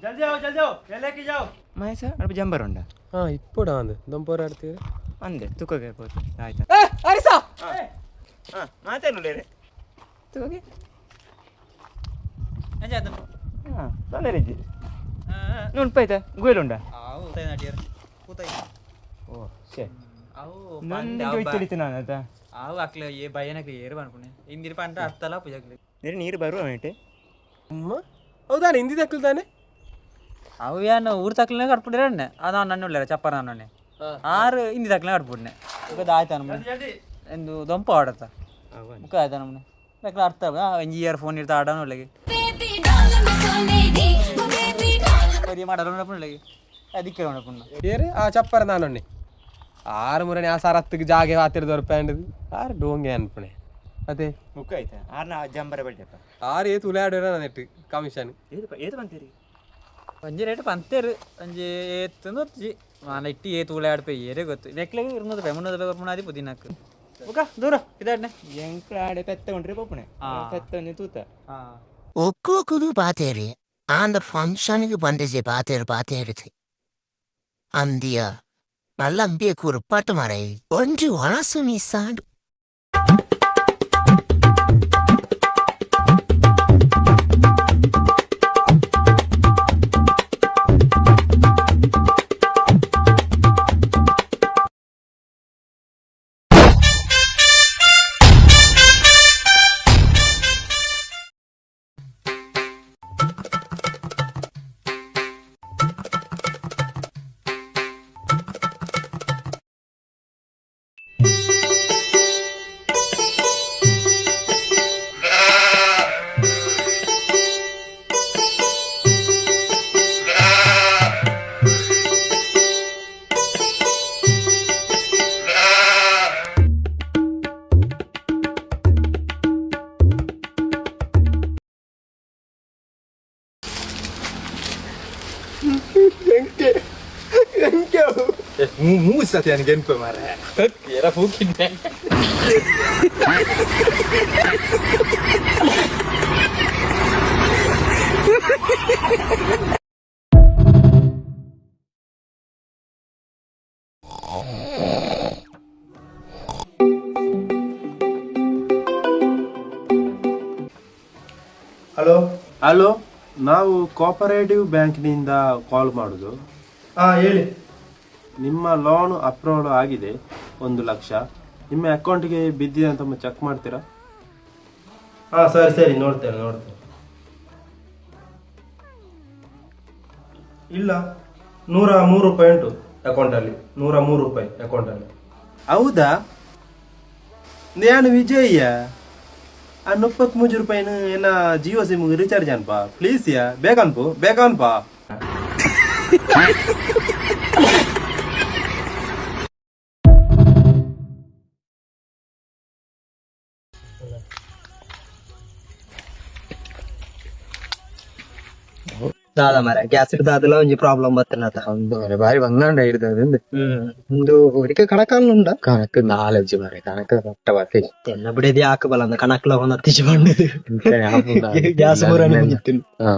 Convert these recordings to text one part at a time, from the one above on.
ಜಲ್ದಿ ಆਓ ಜಲ್ದಿ ಆਓ लेके जाओ. ಮಹೇಶ ಅಲ್ಪ ಜಂಬರ್ ಉಂಡ. ಹಾ ಇಪ್ಪುಡ ಅಂದ್ ದೊಂಪೋರ ಆಡ್ತೀವಿ. ಅಂದೆ ತುಕೋಗೆ ಪೋತು ಆಯ್ತಾ? ಅರಿಸಾ. ಹಾಂ ಮಾತಾಡಲೇ ತುಕೋಗೆ. ಹಾಂ ತೊಂದರೆ ಇಜ್ಜಿ ನುಣುಪು ಆಯ್ತಾ ಗುಯಲ್ ಉಂಡ. ಓ ಶೇ ನಂದು ಇತ್ತು ನಾನು ಆಯ್ತಾ. ಆವು ಅಕ್ಲೆ ఏ ಭಯನಕ್ಕೆ ಏರು ಅನ್ಕೊಂಡೆ ಇಂದಿರ ಪಂಡ ಅತ್ತಲ ಪೂಜಾಕ್ಲೆ. ನೀರು ನೀರು ಬರುವ ಮೇಟೆ. ಅಮ್ಮ ಹೌದಾನೆ ಹಿಂದಿ ತಕ್ಕಲ್ ತಾನೆ. ಅವು ಯಾನು ಊರು ತಕ್ಲನೆ ಕಟ್ಬಿಟ್ಟಿರಣ್ಣೆ ಅದು ನನ್ನುಳ್ಳ ಚಪ್ಪರ ನನ್ನೆ ಆರು ಹಿಂದಿ ತಕ್ಲನೆ ಕಟ್ಬಿಡ್ನೆ ಈಗ ಆಯ್ತಾ ನಮ್ಮನೆ ಎಂದು ದೊಂಪ ಆಡತ್ತ ಬುಕ್ಕ ಆಯ್ತಾ ನಮ್ಮನೆ ಬೇಕಲ್ಲ ಅರ್ಥ ಒಂಜಿ ಇಯರ್ ಫೋನ್ ಇರ್ತಾ ಆಡೋನು ಒಳ್ಳೆಗೆ ಬರೀ ಮಾಡಲ್ಲ ಒಳ್ಳೆಗೆ ಅದಕ್ಕೆ ನೋಡಪುಣ್ಣ. ಏರು ಆ ಚಪ್ಪರ ನಾನೊಣ್ಣೆ ಆರು ಮುರನೆ ಆ ಸರತ್ತಿಗೆ ಜಾಗೆ ಹಾತಿರ್ದವ್ರ ಪ್ಯಾಂಡ್ ಆರು ಡೋಂಗೆ ಅನ್ಪಣೆ ಅದೇ. ಬುಕ್ ಆಯ್ತಾ ಆರ್ನ ಜಂಬರ ಬಡ್ಡೆಪ್ಪ. ಆರು ಏತು ಉಲಾಡಿರ ನೆಟ್ ಕಮಿಷನ್. ಏದು ಏದು ಬಂತೀರಿ? ಒಂಜಿ ರೇಟ್ ಪಂತೇರು ಒಂಜಿ ಏತ್ತಂದು ಒತ್ಜಿ ಮಾನ ಇಟ್ಟಿ ಏತು ಉಳಾಡ್ಪೆ ಏರೇ ಗೊತ್ತು ಮೆಕ್ಲೆಗೆ 200 ರೂಪಾಯಿ 300 ರೂಪಾಯಿ ಕೊರ್ಪುಣ ಅದಿ ಪುದೀನಕ್ಕೆ ಬುಕ್ಕ ದೂರ ಇದಾಡ್ನೆ. ಎಂಕ್ಲ ಆಡೆ ಪೆತ್ತ ಉಂಡ್ರೆ ಪೋಪುಣೆ ಪೆತ್ತ ಒಂಜಿ ತೂತ. ಹಾಂ. ಒಕ್ಕೂಕುದು ಪಾತೇರಿ ಆಂದ ಫಂಕ್ಷನ್ಗೆ ಬಂದಿಜೆ ಪಾತೇರು ಪಾತೇರಿತು ಅಂದಿಯ நல்ல அம்பிய குறுப்பாட்டு மறை ஒன்று வனசு மிஸ்ஸாண்டு. ಮೂಸತಿ ನನಗೆ ನೆನಪು ಮಾರ್ರೆ. ಏರ ಫೂಕಿದ್ದೆ. ಹಲೋ. ಹಲೋ, ನಾವು ಕೋಪರೇಟಿವ್ ಬ್ಯಾಂಕ್ನಿಂದ ಕಾಲ್ ಮಾಡೋದು. ಹಾಂ ಹೇಳಿ. ನಿಮ್ಮ ಲೋನ್ ಅಪ್ರೂವಲ್ ಆಗಿದೆ, 1 ಲಕ್ಷ. ನಿಮ್ಮ ಅಕೌಂಟ್ಗೆ ಬಿದ್ದಿದೆ ಅಂತ ಚೆಕ್ ಮಾಡ್ತೀರಾ? ಹಾಂ ಸರಿ ಸರಿ, ನೋಡ್ತೇನೆ ನೋಡ್ತೇನೆ. ಇಲ್ಲ, 103 ರೂಪಾಯಿ ಉಂಟು ಅಕೌಂಟಲ್ಲಿ, 103 ರೂಪಾಯಿ ಅಕೌಂಟಲ್ಲಿ. ಹೌದಾ? ನಾನು ವಿಜಯ್ಯ. ಆ 33 ರೂಪಾಯಿನ ಏನ ಜಿಯೋ ಸಿಮ್ ರೀಚಾರ್ಜ್ ಅನ್ಪ ಪ್ಲೀಸ್ ಯಾ, ಬೇಗ ಅನ್ಪು ಬೇಗ ಅನ್ಪ. ದಾದ ಮರ ಗ್ಯಾಸ್ ದಾದಲ ಒಂಜಿ ಪ್ರಾಬ್ಲಮ್ ಬತ್ತನತ. ಬಾರಿ ಬಂದಂಡ ಹಿಡ್ದದ್ದು. ಒಂದು ಒಡಿಕೆ ಕಣಕಾಲುಂಡ. ಕಣಕ್ ನಾಲೆಜ್ ಮಾರೆ, ಕಣಕ್ ಕರೆಕ್ಟ್ ಬರ್ತಿ. ಎನ್ನ ಬಿಡದಿ ಯಾಕ ಬಲ ಅಂದ ಕಣಕ್ಲ ಒಂದ್ ಹತ್ತಿಜಿ ಬಂಡದು ಗ್ಯಾಸ್ ಮೂರನೆ ಮುಂಜಿತ್ತು. ಹಾ.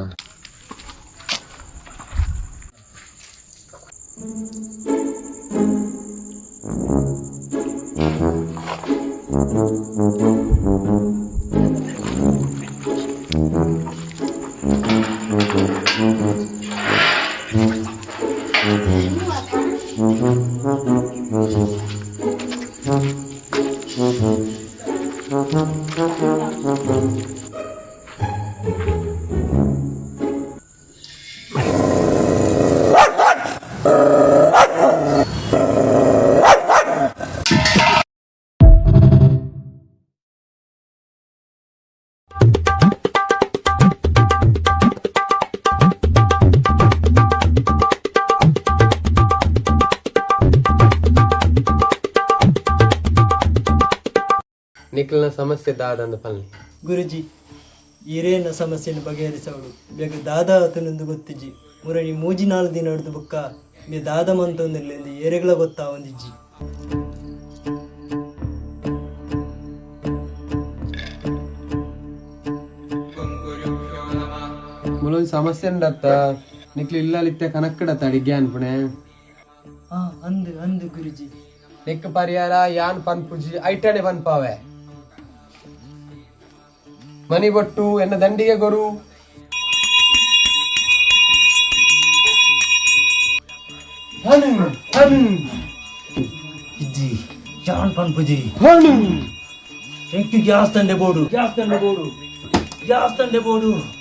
ನಿಖಲ್ನ ಸಮಸ್ಯೆ ದಾದಂದ ಪಲ್ನಿ. ಗುರುಜಿ, ಈರೇನ ಸಮಸ್ಯೆಯನ್ನು ಬಗೆಹರಿಸವಳು ಬೇಗ ದಾದಾ ಆತನೊಂದು ಗೊತ್ತಿಜ್ಜಿ. ಮುರಣಿ ಮೂಜಿ ನಾಲ್ ದಿನ ಹಿಡ್ದು ಬುಕ್ಕ ಮೇ ದಾದ ಮಂತೊಂದಿಲ್ಲ ಏರೆಗಳ ಗೊತ್ತಾ ಒಂದಿಜ್ಜಿ. ಮುಲೊಂದು ಸಮಸ್ಯೆ ಉಂಡತ್ತ. ನಿಕ್ಲು ಇಲ್ಲಲಿತ್ತೆ ಕನಕ್ಕಡ ತಡಿಗೆ ಅನ್ಪಣೆ. ಹಾ, ಅಂದು ಅಂದು ಗುರುಜಿ. ನೆಕ್ ಪರಿಹಾರ ಯಾನ್ ಪನ್ಪುಜಿ, ಐಟನೆ ಪನ್ಪಾವೆ. ಮನಿ ಬೊಟ್ಟು ಎನ್ನ ದಂಡಿಗೆ ಗೊರು. ಹನು ಹನು. ಇಜ್ಜಿ, ಯಾನ್ ಪನ್ಪುಜಿ. ಹನು. ಎಂಕ್ ಗ್ಯಾಸ್ ತಂಡೆ ಬೋಡು, ಗ್ಯಾಸ್ ತಂಡೆ ಬೋಡು, ಗ್ಯಾಸ್ ತಂಡೆ ಬೋಡು.